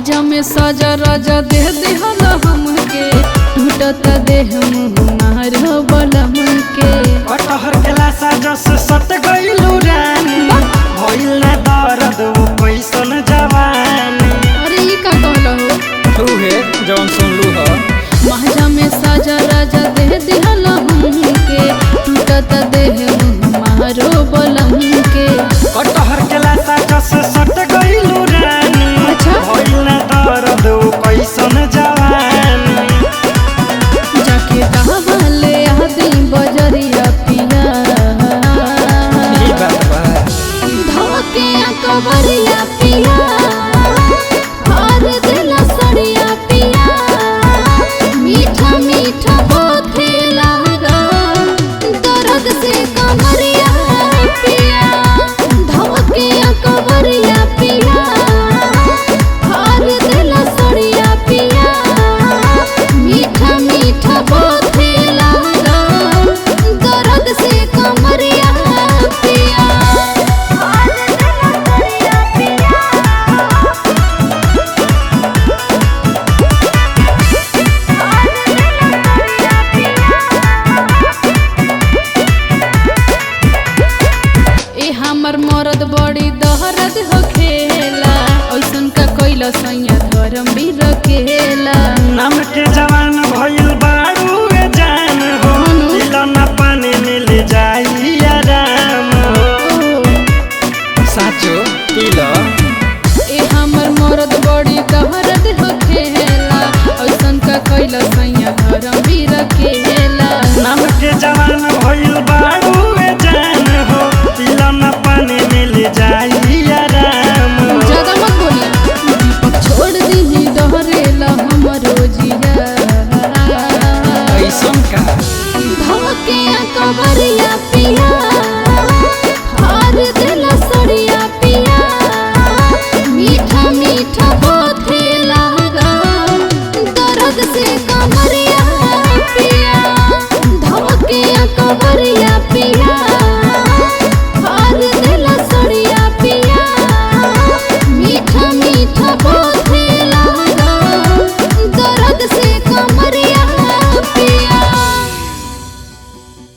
माजा में सजा राजा दे दिहल हमके, टूटत देह मुँह मारो बलम के। कटहर के लाशा जस सट गइलू रानी, भइल ना दर्द वो कैसन जवानी। अरे ई का कहल हो? तू हे जौन सुनलू ह। माजा में सजा राजा दे दिहल हमके, टूटत देह मुँह मारो बलम के। कटहर के लाशा जस सट गइलू रानी, अच्छा। भइल ना दर्द वो कैसन जवानी। जाके कहवा ले आदि बजरिया पिया, ई बात बा। धोके कवरिया पिया, हर दिल सड़िया पिया, मीठा मीठा बोथे लागा दर्द से कमरिया पिया, धोके कवरिया पिया, हर दिल सड़िया पिया, मीठा मीठा बोथे लागा दर्द से कमरिया पिया। ए हमर मरद बड़ी दहरद हो खेला, ऐसन का कैला सैया धर्म भी रखेला। नाम के जवान भइल बारू ए जान हो, ना पानी मिल जाई आराम हो। साँचो पी ल। ए हमर मरद बड़ी दहरद हो खेला, ऐसन का कैला सैया धर्म भी रखेला। नाम के जवान भइल बारू ए जान हो, ना पानी मिल जाई आराम।